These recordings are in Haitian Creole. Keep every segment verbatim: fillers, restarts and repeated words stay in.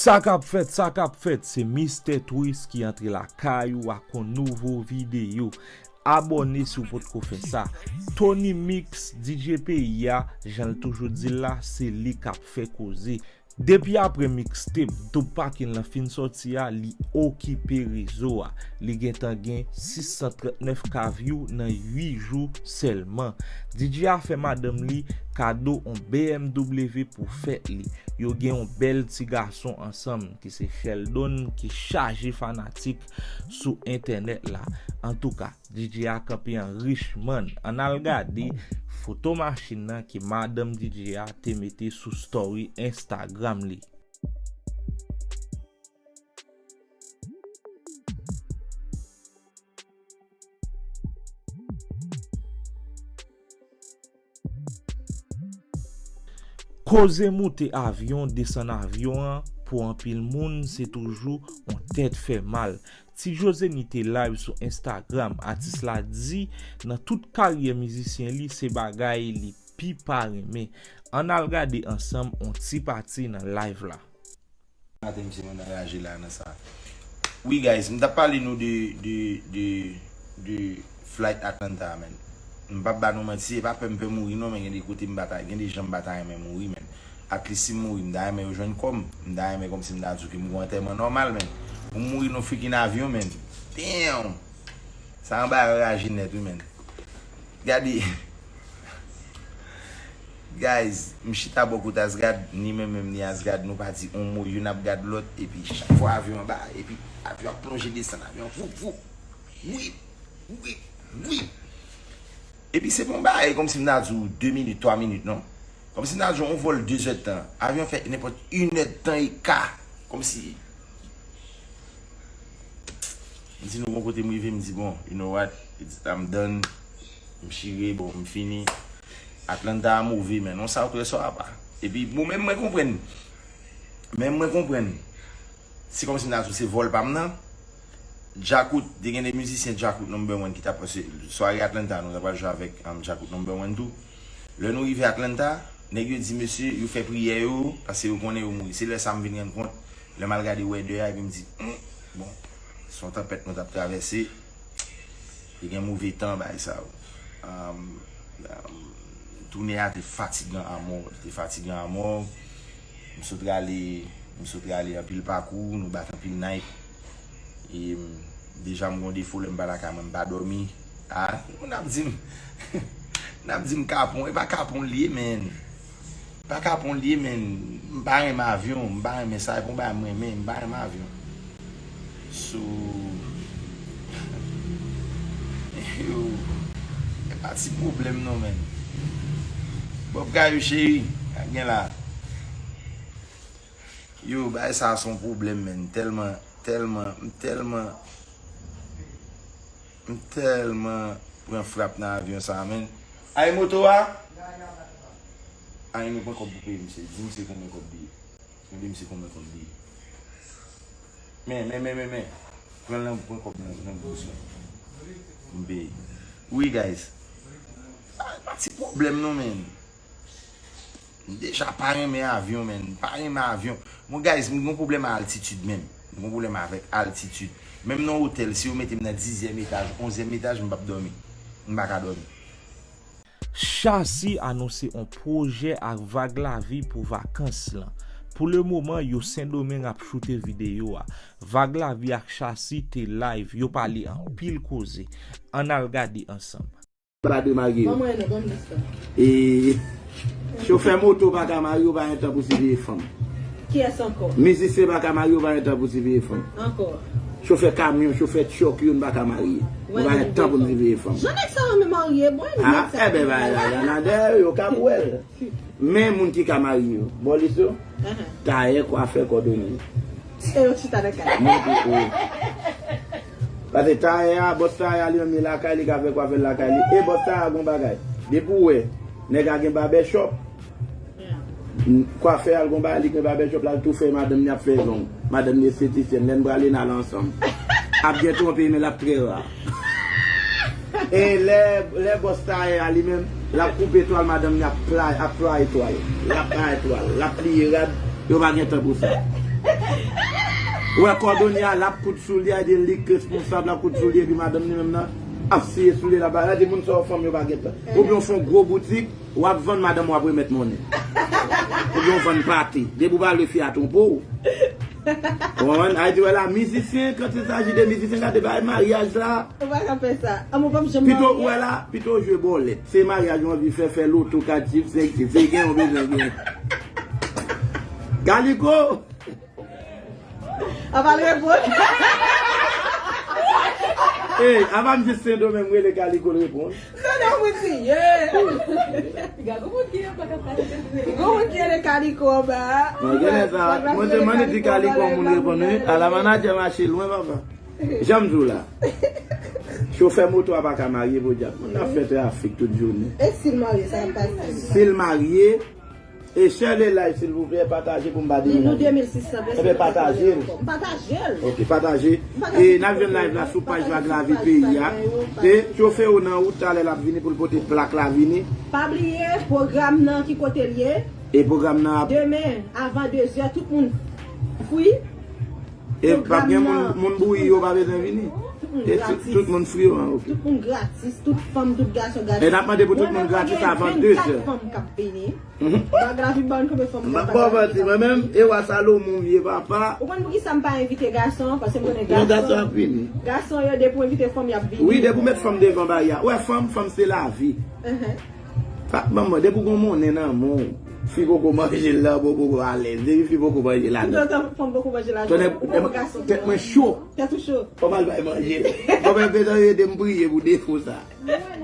Sa k ap fèt, sa k ap fèt, se Mistè Twist ki antre lakay ou ak yon nouvo videyo. Abòne si w potko fè sa. Tony Mix, D J peyi a, jan l toujou di l la, se li k ap fè koze. Depi apre mixtape Dub Pakin lan fin sòti a, li okipe rezo a. Li gentan gen sis san trannèf K view nan uit jou sèlman. D J a fè madanm li kado on B M W pou fèt li. Yo gen on bèl ti gason ansanm ki se Sheldon ki chaje fanatik sou entènèt la. Antouka, D J a kanpe an rich man. Ann al gade foto machin nan ke madanm D J a te mete sou story Instagram li. Koze moute avyon, desann avyon an, pou anpil moun, se toujou on tèt fè mal. Ti Jozeni te live sou Instagram, atis la di nan tout karyè mizisyen li, se bagay li pi pa renmen. Ann al gade ansanm on ti pati nan live la. Maten misye mwen anraje la nan sa. Wi guys, m t ap pale nou de, de, de, de flight Atlanta a, man. M p ap ba nou manti, e pa pè m pè mouri non, men gen de kote m pa ta, gen de jan m pa ta renmen mouri, man. At least si m mouri, m ta renmen yo jwenn kò m. M ta renmen kòmsi m ta di w ke m gon antèman nòmal, man. Pou m mouri nan freaking avyon, man. Damn! Sa anba raje nèt, wi, man. Gade. Guys, m chita bò kote Asgad, ni mwen menm ni Asgad, nou pa di on mo, youn ap gad lòt, epi chak fwa avyon anba, epi avyon ap plonje desann, avyon voup, voup, wip, wip, wip. Epi se pa yon bagay kòmsi m ta di w de minit, twa minit, non. Kòmsi m ta di w yon vòl de zèdtan, avyon fè nenpòt inèdtan e ka, kòmsi M di nou gon kote m rive, m di, bon, you know what, it's, I'm done. M chire, bon, m fini. Atlanta a move, men non, sa w kwè sa w apa. Epi, bon, men mwen konprann. Men mwen konprann. Se kòmsi m ta di w se vòl pa m nan. Djakout, te gen de mizisyen Djakout number one ki t ap pase sware Atlanta, nou ta pral jwe avèk, um, Djakout number one tou. Lè nou rive Atlanta, nèg yo di, mesye, yo fè priyè yo, paske yo konnen yo mouri. Se lè sa m vin rann kont, lè m al gade weather a, epi m di, hmm, bon, se yon tanpèt nou t ap travèse. Te gen move tan, bagay sa yo. Um, um, toune a te fatigan amò, li te fatigan amò. M sot rale, m sot rale anpil pakou, nou bat anpil night. E, m, deja m gon defo, lè m pa lakay mwen, m pa dòmi. A, moun ap di m, moun ap di m kapon, e pa kapon l ye, men. Pa kapon l ye, men. M pa renmen avyon, m pa renmen sa, e pa yon bagay m renmen, m pa renmen avyon. So, yo, e pa ti pwoblèm non, men. Bob Kayou cheri, sa k gen la. Yo, bagay sa a se yon pwoblèm, men. Tèlman, tèlman, m tèlman, m tèlman pran frap nan avyon sa a, men. Ay moto a? Ay, nou pran kòb pou peye, misye. Di misye konbyen kòb li ye. Mande misye konbyen kòb li ye. Men, men, men, men, men. Pran lan, pran kòb nan, nan bous lan. M peye. Wi, guys. Pa, pa ti pwoblèm non, men. M deja pa renmen avyon, men. M pa renmen avyon. Bon, guys, m gon pwoblèm a altitid menm. M gon pwoblèm avèk altitid. Menm nan otèl, si yo mete m nan dizyèm etaj, onzyèm etaj, m p ap dòmi. M pa ka dòmi. Shassy anonse on pwojè ak Vag Lavi pou vakans lan. Pou lemoman, yo Sendomeng ap choute videyo a. Vag Lavi ak Shassy te live, yo pale anpil koze. Ann al gade ansanm. Pa de marye. Ban mwen non, ban m dis lan. E chofè moto pa ka marye, ou pa gen tan pou siveye fanm. Kiyès ankò? Mizisyen pa ka marye, ou pa gen tan pou siveye fanm. Ankò. Chofè kamyon, chofè tchòk, youn pa ka marye. Ou pa gen tan pou siveye fanm. Jan nèg sa yo renmen marye, bon, nèg sa. A, enben, ba, la, la, la, dèyè yo ka wè l. Men moun ki ka marye yo. Bò lis yo. Tayè, kwafè, kòdonye. E yo chita nan kay. Mwen poko. Paske tayè a, bòs tayè a li menm li lakay li, ka fè kwafè l lakay li. E bòs tayè a gon bagay. Depi w wè nèg a gen babèchòp, kwafè a l gon bagay, li gen babèchòp la, l tou fè madanm li ap fè zong. Madanm li estetisyèn, lè n prale n al ansanm. Ap gen twonpe, men l ap trè ra. E lè, lè bòs tayè a li menm, l ap koupe twal madanm li ap pla-, ap plwaye twal. L ap plwaye twal, l ap pliye rad, yo pa gen tan pou sa. Ou wè kòdonye a, l ap koud soulye a, di li k responsab, l ap koud soulye, epi madanm li menm nan ap siye soulye la, ba, la di moun sa yo fanm yo pa gentan. Oubyen w fè yon gwo boutik, w ap vann, madanm w ap remèt monnen. Oubyen w vann pate. Depi w pa lwe fi a twonpe w. Ou konprann? Ay di wè la, mizisyen, quand il s'agit de mizisyen, gade bagay maryaj la. Ou pa ka fè sa. An, mwen p ap janm marye. Pito, ou wè la, pito w jwe bòlèt. Se maryaj ou anvi fè, fè loto, kat, jip, senk, sis, se gen ou bezwen gen. Kaliko! Apa l reponn? Ey, apa m jis Sendomeng rele Kaliko l reponn? Sendomeng mwen di, ye. Gade moun ki pa ka pale. Gade moun ki rele Kaliko anba a. Non, gen lè sa, mwen te mande di Kaliko moun reponn, wi. Ala manadjè mache lwen, papa. Jan m di w la. Chofè moto a pa ka marye, podyab. Moun ap fè trafik tout jounen. E si l marye, sa ap pase? Si l marye, e share le live, silvouplè, pataje pou m pa demenaje. Nou de mil sis san pèsòn. Enben, pataje l. M pataje l. Ok, pataje. M pataje l. E n ap jwenn live la sou paj Vag Lavi peyi a. E chofè yo nan wout, talè l ap vini pou l pote plak la vini. Pa bliye, pwogram nan ki kote l ye? E pwogram nan ap Demen, avan de zè, tout moun fri. E p ap gen moun, moun bouyi yo pa bezwen vini. Tout moun gratis. Tout moun fri yo an, ok. Tout moun gratis, tout fanm, tout gason gratis. E n ap mande pou tout moun gratis avan de zè. Vennkat fanm k ap vini. Vag Lavi ban konbyen fanm. M ap ba w manti, mwen menm, e wa Salomon m ye, papa. Ou konn poukisa m pa envite gason an? Paske m konnen gason ap vini. Gason yo, depi w envite fanm, y ap vini. Wi, depi w met fanm devan bagay la. Wè, fanm, fanm se lavi. Sa, manman, depi w gon monnen nan men w, fi poko manje l la, bon, poko alèz. Depi fi poko manje l la. Tout otan fanm poko manje lajan. Tèt mwen cho. Tèt ou cho. Fò m al bay manje. Fò m bezwen ede m priye pou defo sa.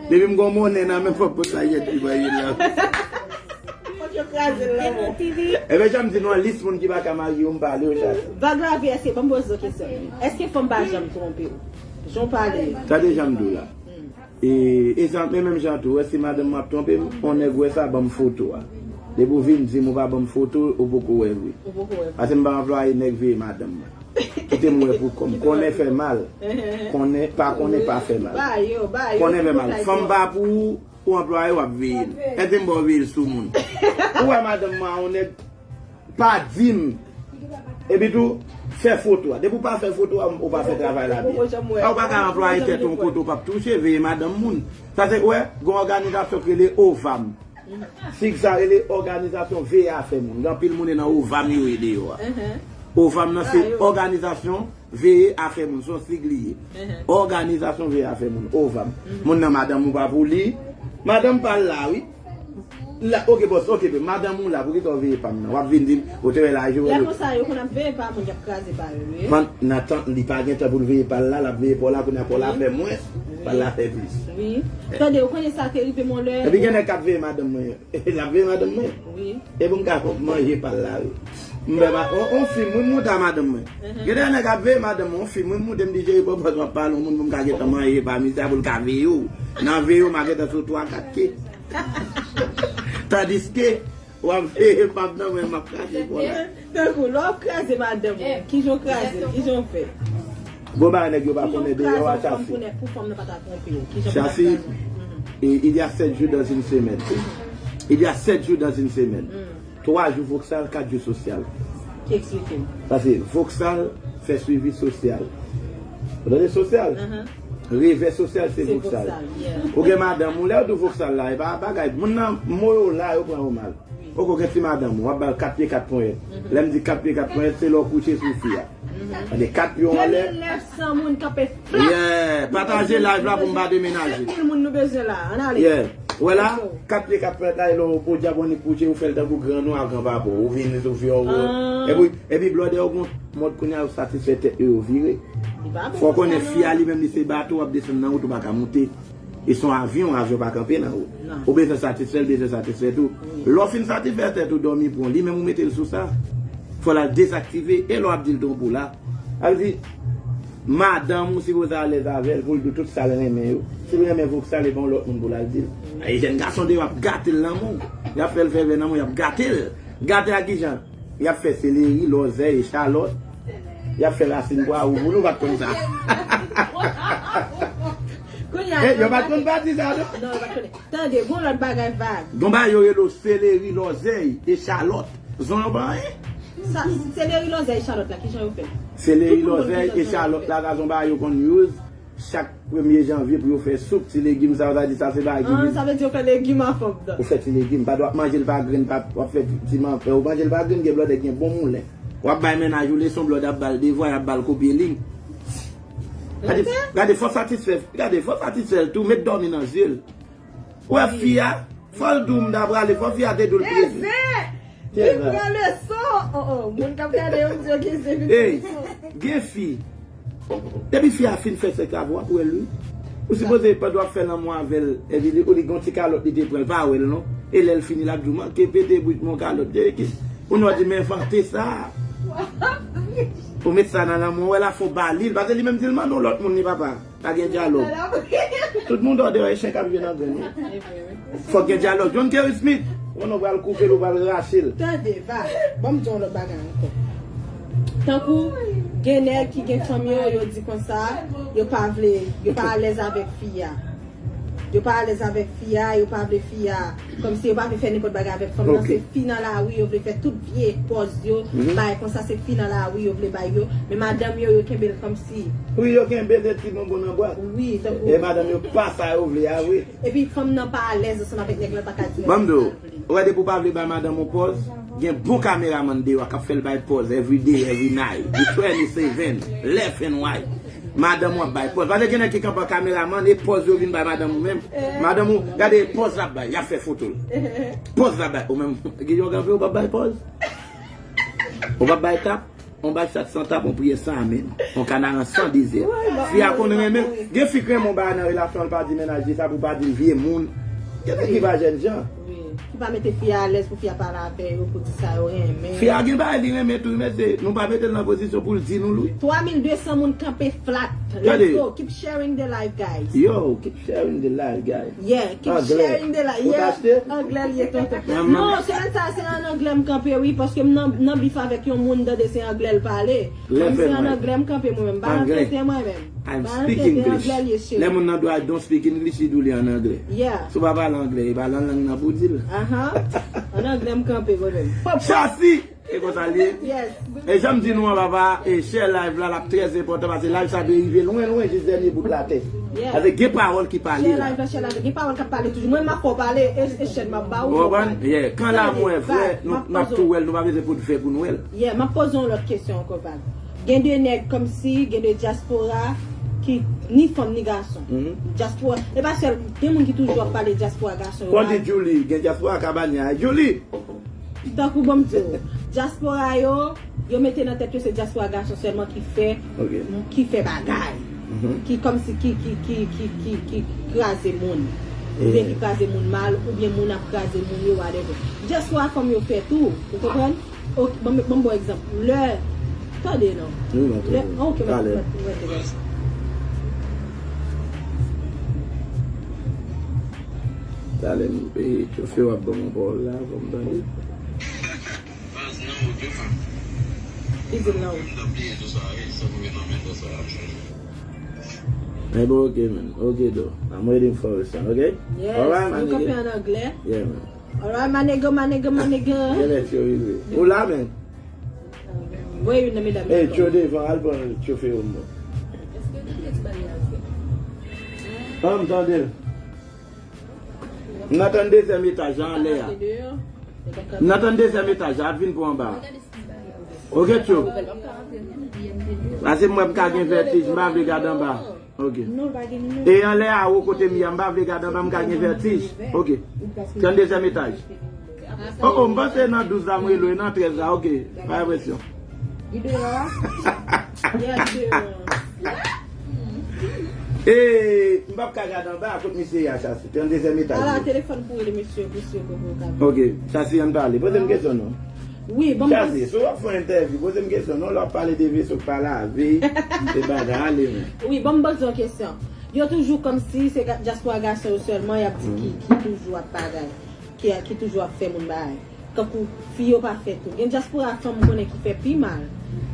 Depi m gon monnen nan men, fò m pote la jèt li manje l la. Fòk yo kraze l la. Ebyen, jan m di nou, an lis moun ki pa ka marye yo, m pale yo chak. Vag Lavi, èske, ban m poze w kesyon. Èske fanm pa janm twonpe w? Jan w pale. Tande jan m di w la. E, e jan, men menm jan tou, wè si madanm mwen ap twonpe m, on nèg wè sa, ban m foto a. Depi w vin di m ou pa ban m foto, ou poko wè vre. Ou poko wè vre. Paske m pa anplwaye nèg veye madanm mwen. Kite m wè pou kò m. Konnen fè mal. Konnen, pa konnen pa fè mal. Ba yo, ba yo. Konnen fè mal. Fanm pa pou ou, ou anplwaye, w ap veye l. Èske m ba w veye l sou moun? Ou wè madanm mwen a, on nèg pa di m. Epi tou, fè foto a. Depi w pa fè foto a, ou pa fè travay la byen. A, ou pa ka anplwaye tèt ou yon kote ou p ap touche, veye madanm moun. Sa se, wè, gon òganizasyon ki rele OVAM. Sig sa rele Òganizasyon Veye Afè Moun. Gen anpil moun nan OVAM yo ye deyò a. OVAM nan se òganizasyon veye afè moun, se yon sig li ye. Òganizasyon veye afè moun, OVAM. Moun nan madanm ou pa pou li. Madanm pa l la, wi. La, ok, bòs, ok, men madanm ou la, poukisa w veye pa m nan? W ap vin di m, ou te wè la, Joel. Lè konsa, yo konn ap veye pa moun, y ap kraze pa yo, wi. Nan tan, li pa gen tan pou l veye pa l la, l ap veye pa w la, kounye a pa w la fè mwens, pa l la fè plis. Wi. Tande, ou konnen sa te rive m yon lè. Epi gen nèg k ap veye madanm mwen. L ap veye madanm mwen. Wi. E pou m ka manje pa l la, wi. M fè ma-, on, on fim, wi, m monte a madanm mwen. Gen de nèg ap veye madanm mwen, on fim, wi, m monte, m di, Jeri, pran pòz m ap pale, on moun pou m ka gentan manje pa misye a pou l ka veye w. Nan veye w, m a gentan sou twa, kat ke. Tandiske, w ap veye pa m nan, mwen, m ap krache kò la. Tankou, lè w ap kraze madanm ou, kijan w kraze l, kijan w fè? Bon, ba nèg yo pa konnen deyò a, Chasi. Pou fanm nan pa ta twonpe w, kijan pou ta kraze l? E, il y a sept jours dans une semaine. Il y a sept jours dans une semaine. Twa jou voksal, kat jou sosyal. Eksplike m. Paske voksal fè swivi sosyal. Ou tande sosyal? Revè sosyal se voksal. Ou gen madanm ou, lè yo di w voksal la, e pa bagay, moun nan, mo yo la, yo pran yo mal. Poko gen ti madanm ou, w ap ba l kat pye kat ponyèt. Lè m di kat pye kat ponyèt, se lè w kouche sou fi a. Tande kat pye w anlè. De mil nèf san moun kanpe flat. Yeah, pataje live la pou m pa demenaje. Senk mil moun nou bezwen la, ann ale. Yeah. Wè la, kat pye kat ponyèt la, e lè w podyab annik kouche, ou fè l tankou grann ou a granpapa w, ou vin sou fi a, ou. Epi, epi blòdè yo gon mòd kounye a yo satisfè tèt yo, yo vire. Fò w konnen fi a li menm li se bato, w ap desann nan wout ou pa ka moute. E se yon avyon, avyon pa kanpe nan wout. Ou bezwen satisfè l, bezwen satisfè tou. Lè w fin satisfè tèt ou, dòmi pran w, li menm ou mete l sou sa. Fò l al dezaktive, e lè w ap di l twonpe w la. Al di, madanm ou sipoze alèz avè l pou l di w tout sa l renmen yo. Si l renmen voksal, e pa yon lòt moun pou l al di l. Ay, jèn gason deyò ap gate l nan men w. Y ap fè l fè vè nan men w, y ap gate l. Gate a kijan? Y ap fè seleri, lòzèy, echalòt. Y ap fè rasin pwa wouj, nou pa t konn sa. Kounye a, yo pa t konn pati sa, non? Non, yo pa t konnen. Tande, gon lòt bagay vag. Gon bagay yo rele w seleri, lòzèy, echalòt. Zonyon pa anyen. Sa, seleri, lòzèy, echalòt la, kijan yo fè? Seleri, lòzèy, echalòt la, sa se yon bagay yo konn use chak premye janvye pou yo fè soup. Ti legim sa yo, sa di sa se bagay ki vin. Sa vle di yo fè legim a fanm nan. Ou fè ti legim, pa dwe ap manje l pa grenn, pa w ap fè ti manfè. Ou manje l pa grenn, gen blòdè gen bon moulen. W ap bay mennaj ou leson, blòdè ap ba l devwa, y ap ba l kopye liy. Gade, gade, fò satisfè, gade, fò satisfè l tou, met dòmi nan zye l. Ou wè fi a, fò l di w m ta prale, fò fi a te di w l prale. Li pran leson. Oh, oh, moun k ap gade yo, m di yo gen se vin pran leson. Gen fi. Depi fi a fin fè sèks avè w, w ap wè l, wi. Ou sipoze pandan w ap fè lanmou avè l, epi li, ou li gon ti kalòt li te pran, l pa wè l non. E lè l fini, l ap di w manke pete brit mon kalòt. Ou nou di m envante sa. Ou met sa nan lanmou, ou wè l ap fè w ba li l, paske li menm di l mande yon lòt moun li papa. Pa gen dyalòg. Tout moun dòdè wè chen k ap jwe nan grenn wi. Fòk gen dyalòg. John Kerry Smith, ou nou pral koupe l, ou pral rache l. Tande, va. Ban m di yon lòt bagay ankò. Tankou, gen nèg ki gen fanm yo, yo di konsa, yo pa vle, yo pa alèz avèk fi a. Yo pa alèz avèk fi a, yo pa vle fi a. Kòmsi yo pa vle fè nenpòt bagay avèk fanm nan, se fi nan lari yo vle fè tout vye pòz yo, bay konsa se fi nan lari yo vle bay yo. Men madanm yo, yo kenbe l kòmsi. Wi, yo kenbe se ti bonbon nan bwat. Wi, tankou. E madanm yo pa sa yo vle a, wi. Epi fanm nan pa alèz ansanm avèk nèg la, l pa ka di nèg la sa l vle. Ban m di w, ou wè depi w pa vle bay madanm ou pòz, gen bon kameramann deyò k ap fè l bay pòz every day, every night. Di twenty seven, left and right. Madanm ou ap bay pòz. Paske gen nèg ki kanpe an kameramann, e pòz yo vin bay madanm ou menm. Madanm ou, gade pòz l ap bay, y ap fè foto l. Pòz l ap bay, ou menm, gen yon kanpe, ou p ap bay pòz. Ou p ap bay tap, on bay chat san tap, on priyè san amèn. On kanaran san dezè. Fi a konn renmen l. Gen fi k renmen on bagay nan relasyon an, l pa di mennaj li sa pou pa di l vye moun. Gen nèg ki pa jèn jan. Wi. Pou pa mete fi a alèz, pou fi a pale avè yo, pou di sa yo renmen. Fi a gen bagay li renmen tou, wi, mesye. Nou pa mete l nan pozisyon pou l di nou l, wi. Twa mil de san moun kanpe flat. Let's go. Keep sharing the live, guys. Yo, keep sharing the live, guys. Yeah, keep sharing the live. Yeah, anglè l ye, tonton. Non, semèn sa a, se an anglè m kanpe, wi, paske m nan, nan bif avèk yon moun, tande se anglè l pale. Lè m se an anglè m kanpe mwen menm, m pa nan trete mwen menm. I'm speak English. Lè moun nan do I don't speak English, li di w li an anglè. Yeah. Si w pa pale anglè, e pa lan lang nan pou di l. Aha. An anglè m kanpe mwen menm. Chasi! E konsa l ye? Yes. E jan m di nou an, papa, e share live la, l ap trè enpòtan, paske live sa dwe rive lwen, lwen, jis dènye bout latè. Yeah. Paske gen pawòl ki pale la. Share live la, share live la. Gen pawòl k ap pale toujou. Mwen, m ap fè w pale, e, e chèn m ap ba ou pou w pale. Ou konprann? Yeah. Kan lanmou vrè, nou, n ap tou wè l, nou pa bezwen pou n fè pou nou wè l. Yeah, m ap poze yon lòt kesyon ankò, Val. Gen de nèg kòmsi, gen de dyaspora ki ni fanm ni gason. Dyaspora, e pa sèl, gen moun ki toujou ap pale dyaspora gason yo. Kondi Julie, gen dyaspora Kabanya. Julie! Tankou ban m di w, dyaspora yo, yo mete nan tèt yo se dyaspora gason sèlman ki fè, ki fè bagay. Ki kòmsi, ki, ki, ki, ki, ki, ki kraze moun. Oubyen ki kraze moun mal, oubyen moun ap kraze moun yo, whatever. Dyaspora fanm yo fè tou, ou konprann? Ok, ban m, ban m ba w egzanp. Lè, tande non. Wi, mwen tande. Lè, ok, mwen, mwen, mwen tande. Talè m, e, chofe w ap ban m yon pawòl la, ban m tande. Baz, non, ou te fè. Li di l nan wout. M t ap bliye tou sa, wi, sa pou vin nan men sa, m chanje. E bon, ok, man. Ok, though. I'm waiting for it, son, ok? Yes, nou kanpe an anglè. Yeah, man. Alright, my nigga, my nigga, my nigga. Genlè Tyo rive. Ou la, men? Voye youn nan medam yo. Hey, Tyo devan, al pran chofe yo, mwen. An, m tande l. M nan tranndezyèm etaj la, anlè a. M nan tranndezyèm etaj la, ap vin pou anba a. Ok, Tyo. Pase m wè m ka gen vètij, m pa vle gade anba. Ok. E anlè a, wo kote m ye a, m pa vle gade anba, m ka gen vètij. Ok. Tranndezyèm etaj. Oh, oh, m panse nan douz la m rele w, e nan trèz la, ok. Pa gen presyon. Li deyò a? Yeah, li deyò a. E, m p ap ka gade anba a, kot misye ye a, Chasi? Tranndezyèm etaj. Ala, telefòn pou rele mesye, mesye, pou, pou gade. Ok, Chasi, ann pale. Poze m kesyon, non. Wi, bon, Chasi, si w ap fè yon entèvyou, poze m kesyon, non, lè w ap pale de veso k pa lave, de bagay, ale, men. Wi, bon, m poze yon kesyon. Yo toujou kòmsi se ga-, dyaspora gason yo sèlman y ap di ki, ki toujou ap bagay, ki, ki toujou ap fè moun bagay. Tankou fi yo pa fè tou. Gen dyaspora fanm m konnen ki fè pi mal.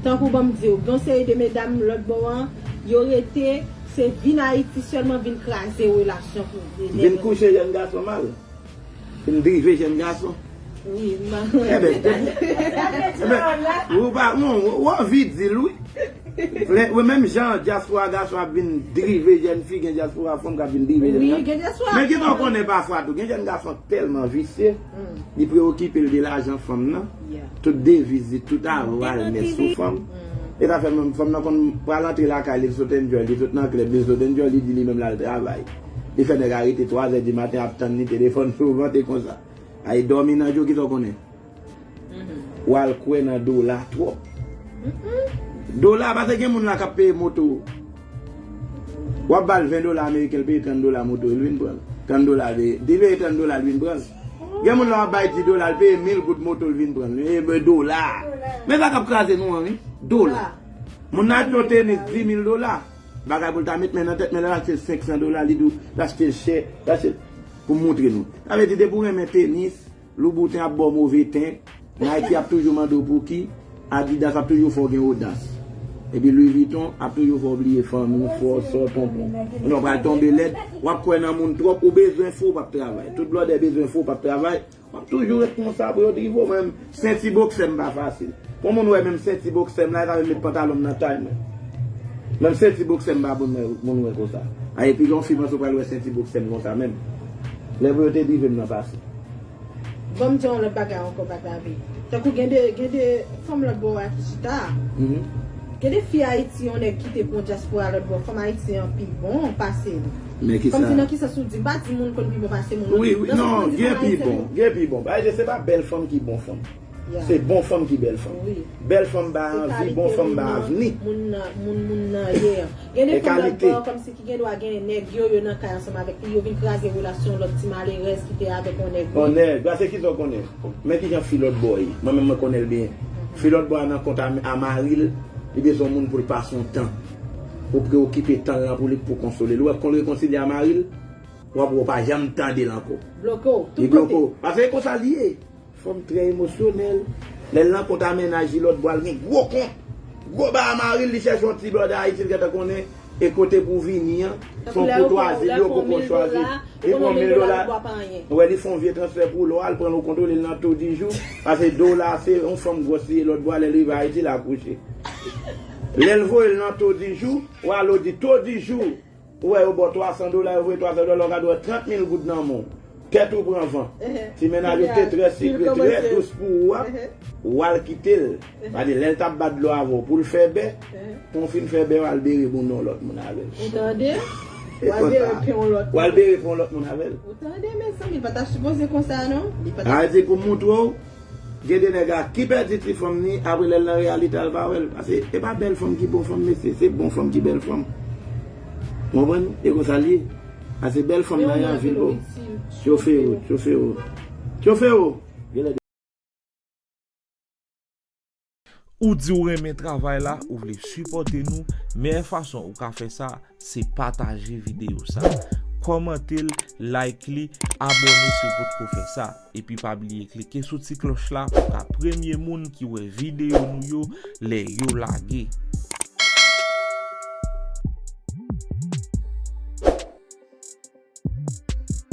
Tankou ban m di w, gen yon seri de medam lòt bò an, yo rete, se vin Ayiti sèlman vin kraze relasyon pou vin kouche jèn gason mal. Vin drive jèn gason. Wi, m pa konnen. Enben, enben, ou pa, non, ou anvi di l, wi. Lè, wi, menm jan dyaspora gason ap vin drive jèn fi, gen dyaspora fanm k ap vin drive jèn gason. Wi, gen dyaspora fanm. Men gen tan w konnen pafwa tou, gen jèn gason tèlman visye, li preokipe l de lajan fanm nan. Tout deviz li, tout avwa l met sou fanm. E sa fè menm fanm nan konn pral antre lakay li, li sot enjoy, li sot nan klèb, li sot enjoy, li di li menm l al travay. Li fè nèg a rete twa zè di maten ap tann li, telefòn sou vant e konsa. Ay dòmi nan djo, kisa w konnen? W al kwè nan dola twòp. Dola, paske gen moun la k ap peye moto. W ap ba l ven dola ameriken, l peye trant dola moto, l vin pran l. Trant dola, li peye trant dola, l vin pran l. Gen moun la w ap bay dis dola, l peye mil goud moto, l vin pran l. E ben, dola. Men sa k ap kraze nou an, wi. Dola. Moun nan achte yon tenis dis mil dola. Bagay pou l ta met men nan tèt, men lè l achte l senk san dola, li di w l achte l chè, l achte l pou montre nou. Sa vle di, depi w renmen tenis, Louboutin ap ba w move ten, Nike ap toujou mande w pou ki, Adidas ap toujou fè w gen odas. Epi Louis Vuitton ap toujou fè w bliye fanmi w, frè w, sè w, tonton. Non, pral tonbe lèd, w ap kwè nan moun twòp, ou bezwen fou, w p ap travay. Tout blòdè bezwen fou, w p ap travay. W ap toujou ret konsa pou yo drive w, men senti boksè m pa fasil. Pou moun wè menm senti boksè m la, e sa vle met pantalon m nan tay mwen. Menm senti boksè m pa bon, mwen, moun wè konsa. A, epi gen yon fi panse w pral wè senti boksè m konsa menm. Lè pou yo te drive m nan pase. Ban m di yon lòt bagay ankò, Batavi. Tankou gen de, gen de fanm lòt bò a ki chita. Gen de fi Ayiti, yon nèg kite pou yon dyaspora lòt bò, fanm Ayiti an pi bon pase l. Men kisa? Kòmsi nan ki sans ou di, m pa di moun konn pi bon pase moun. Wi, wi, non, gen pi bon, gen pi bon. Bagay se pa bèl fanm ki bon fanm. Se bon fanm ki bèl fanm. Bèl fanm ba anvi, bon fanm ba avni. Moun nan, moun, moun nan ye an. Gen de fanm lòt bò, kòmsi ki gen dwa gen nèg yo, yo nan kay ansanm avèk li, yo vin kraze relasyon lòt ti malerèz ki te avèk yon nèg. Yon nèg, paske kisa w konnen? Men kijan fi lòt bò ye. Mwen menm mwen konnen l byen. Fi lòt bò a nan kont a, a mari l, li bezwen yon moun pou l pase yon tan. Pou preokipe tan l lan pou li, pou konsole l. Ou wè, kon l rekonsilye a mari l, w ap wè w pa janm tande l ankò. Bloke w, tout kote. Li bloke w. Paske e konsa li ye. Fanm trè emosyonèl. Lè l nan kont a mennaj li lòt bò a, l gen gwo kont. Gwo ba a mari l, li chèche yon ti blòdè Ayiti l gentan konnen. E kote pou vini an, se yon koutwazi li yo poko chwazi. Li pran mil dola. Ou wè, li fè yon vye transfè pou lò a, l pran l ou kontwole l nan To Dijou. Paske dola se yon fanm gwòs li ye lòt bò a, lè l rive Ayiti, l akouche. Lè l voye l nan To Dijou, ou wè, l di To Dijou. Ou wè, yo ba w twa san dola, yo voye twa san dola, ou gade w wè trant mil goud nan men w. Tèt ou pran van. Ti mennaj ou te trè sikre, trè dous pou ou a, w al kite l. Sa di, lè l t ap bat dlo avè w pou l fè bè, pou w fin fè bè, w al bere pou yon lòt moun avè l. Ou tande? W al bere pou yon lòt moun. W al bere pou yon lòt moun avè l. Ou tande, mezanmi, li pa ta sipoze konsa, non? Li pa ta. Sa di pou montre w, gen de nèg a ki pèdi ti fanm ni, apre lè l nan reyalite a l pa wè l. Paske e pa bèl fanm ki bon fanm, mesye, se bon fanm ki bèl fanm. Konprann? E konsa l ye. Paske bèl fanm nan anvi l pou chofe yo, chofe yo. Chofe yo! Genlè. Ou di w renmen travay la, ou vle sipòte nou, meyè fason ou ka fè sa, se pataje videyo sa. Kòmante l, like li, abòne si w potko fè sa. Epi pa bliye klike sou ti klòch la pou w ka premye moun ki wè videyo nou yo lè yo lage.